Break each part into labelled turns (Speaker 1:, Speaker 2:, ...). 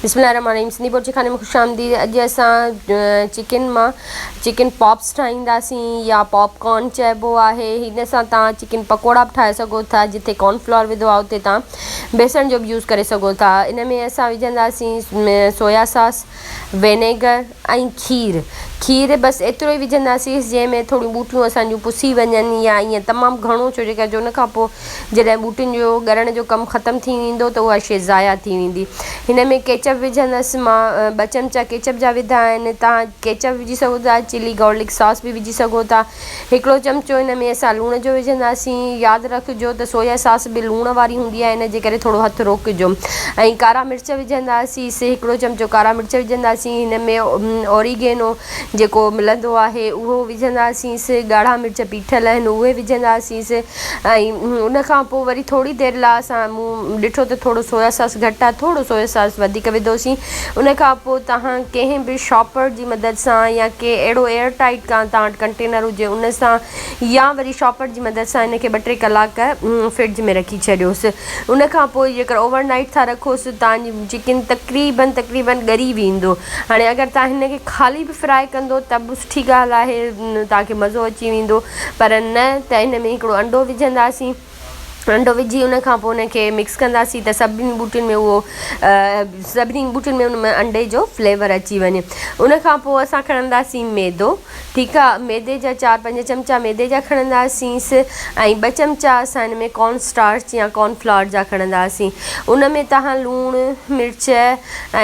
Speaker 1: بسم الله الرحمن الرحيم سنڌي بورچي خاني ۾ خوش آمديد اڄ اسان چڪن مان چڪن پاپس ٺاهينداسين يا پاپ ڪارن چئبو آهي هن سان توهان چڪن پڪوڙا به ٺاهي سگهو ٿا جتي ڪارن فلور وڌو آهي اتي توهان بيسڻ جو به يوز ڪري سگهو ٿا ان ۾ اسان وجهنداسين سويا ساس وينيگر ۽ کير، کير بس ايترو ئي وجهنداسين جنهن ۾ ٿوريون ٻوٽيون اسان جون پسي وڃن يا ائين تمام گهڻو ڇو جي ڪري جو ان کان پوء جڏهن ٻوٽين جو ڳرڻ جو ڪم ختم ٿي ويندو ته اها شيء ضايع ٿي ويندي. هن ۾ ڪيچپ وجهندس مان ٻه چمچا ڪيچپ جا وڌا آهن توهان ڪيچپ وجهي سگهو ٿا چلي گارلڪ ساس به وجهي سگهو ٿا. هڪڙو چمچو ان ۾ اسان لوڻ جو وجهنداسين. ياد رکجو ته سويا ساس به لوڻ واري هوندي آهي ان جي ڪري ٿورو هٿ روڪجو ۽ ڪارا مرچ وجهنداسين. هڪڙو چمچو ڪارا مرچ وجهنداسين. هن ۾ اوريگينو جيڪو ملندو آهي اهو وجهنداسين. ڳاڙها مرچ پيٺل آهن اهي وجهنداسين ۽ ان کان پوء وري ٿوري دير لاء اسان مون ڏٺو ته ٿورو سويا ساس گهٽ آهي ٿورو سويا ساس وڌيڪ وڌوسين. ان کان پوء توهان ڪنهن به شاپر جي مدد سان يا ڪي اهڙو ايئر ٽائيٽ ڪا توهان وٽ ڪنٽينر هجي ان سان يا وري شاپر جي مدد سان ان کي ٻه ٽي ڪلاڪ فرج ۾ رکي ڇڏيوس ان کان پوء جيڪر اوور نائيٽ ٿا رکوس توهان جي چڪن تقريبن تقريبن ڳري ويندو هاڻي اگر توهان هن کي خالي به فرائي ڪندو ته به سٺي ڳالهه آهي توهان کي مزو اچي ويندو پر نه ته ان ۾ هڪڙو انڊو وجهنداسين انڊو وجهي ان کان پوء ان کي مڪس ڪنداسين ته سڀني ٻوٽين ۾ اهو سڀني ٻوٽين ۾ ان ۾ انڊي جو فليور اچي وڃي ان کان پوء اسان کڻنداسين ميدو ٺيڪ آ ميدي جا چار پنج چمچا ميدي جا کڻنداسينس ۽ ٻه چمچا اسان ان ۾ ڪارن اسٽارچ يا ڪارن فلور جا کڻنداسين ان ۾ توهان لوڻ مرچ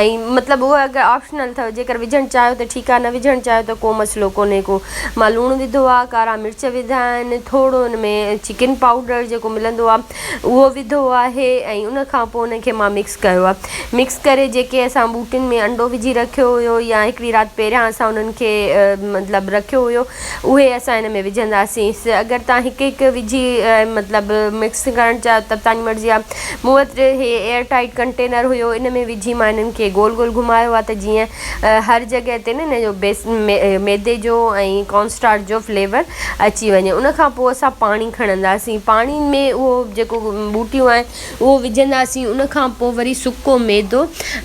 Speaker 1: ۽ مطلب اهو اگر آپشنل اٿو جيڪر وجهڻ چاهيو ته ٺيڪ آ نه وجهڻ چاهيو ته ڪو مسئلو ڪونهي ڪو مان لوڻ وڌو آ، ڪارا مرچ وڌا آهن، ٿورو ان ۾ چڪن پائوڊر جيڪو ملندو آ اهو وڌو آهي ۽ ان کان پوء ان کي مان مڪس ڪيو آ. مڪس ڪري جيڪي اسان ٻوٽين ۾ انڊو وجهي رکيو هيو يا هڪڙي رات پهريان اسان انهن کي مطلب رکيو هيو اهي اسان ان ۾ وجهنداسين. اگر توهان هڪ هڪ وجهي مطلب مڪس ڪرڻ چاهيو ته به توهان جي مرضي آ. مون وٽ هي ايئر ٽائيٽ ڪنٽينر هيو ان ۾ وجهي مان انهن کي گول گول گهمايو آ ته جيئن هر جڳهه تي نه ان جو بيس ميدي جو ۽ ڪارن اسٽارچ جو فليور اچي وڃي ان کان پوء اسان پاڻي کڻنداسين پاڻي ۾ اهو جيڪو ٻوٽيون آهن اهو وجهنداسين ان کان پوء وري سڪو ميدو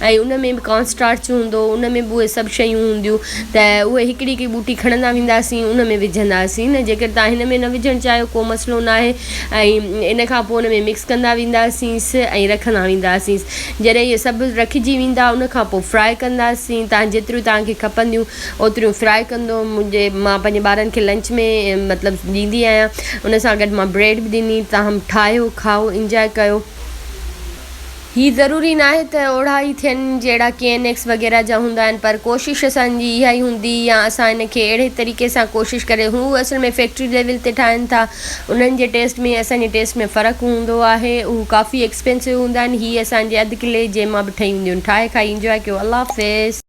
Speaker 1: ۽ ان ۾ به ڪارن اسٽارچ هوندو ان ۾ به اهي سڀ شيون هونديون ته اهي هڪڙي هڪڙي ٻوٽي کڻندا وينداسين ان ۾ وجهنداسين نه جيڪر توهان هن ۾ نه وجهڻ چاهيو ڪو مسئلو نه آهي ۽ ان کان پوء ان ۾ مڪس ڪندا وينداسينس ۽ رکندا وينداسينس جڏهن اهي سڀ رکجي ويندا ان کان پوء فرائي ڪنداسين تان جيتريون توهان کي کپنديون اوتريون فرائي ڪندو منهنجي مان پنهنجي ٻارن کي لنچ ۾ مطلب ڏيندي آهيان ان سان گڏ مان بريڊ به ڏني توهان ٺاهيو کائو انجواء ڪيو. هي ضروري ناهي ته اوڙها ئي ٿين جهڙا ڪي اين ايڪس وغيره جا هوندا آهن پر ڪوشش اسان جي اها ئي هوندي يا اسان ان کي اهڙي طريقي سان ڪوشش ڪري هو اصل ۾ فيڪٽري ليول تي ٺاهن ٿا انهن جي ٽيسٽ ۾ اسان جي ٽيسٽ ۾ فرق هوندو آهي هو ڪافي ايڪسپينسو هوندا آهن هي اسان جي اڌ ڪلي جنهن مان به ٺهي وينديون آهن ٺاهي کائي انجواء ڪيو الله حافظ.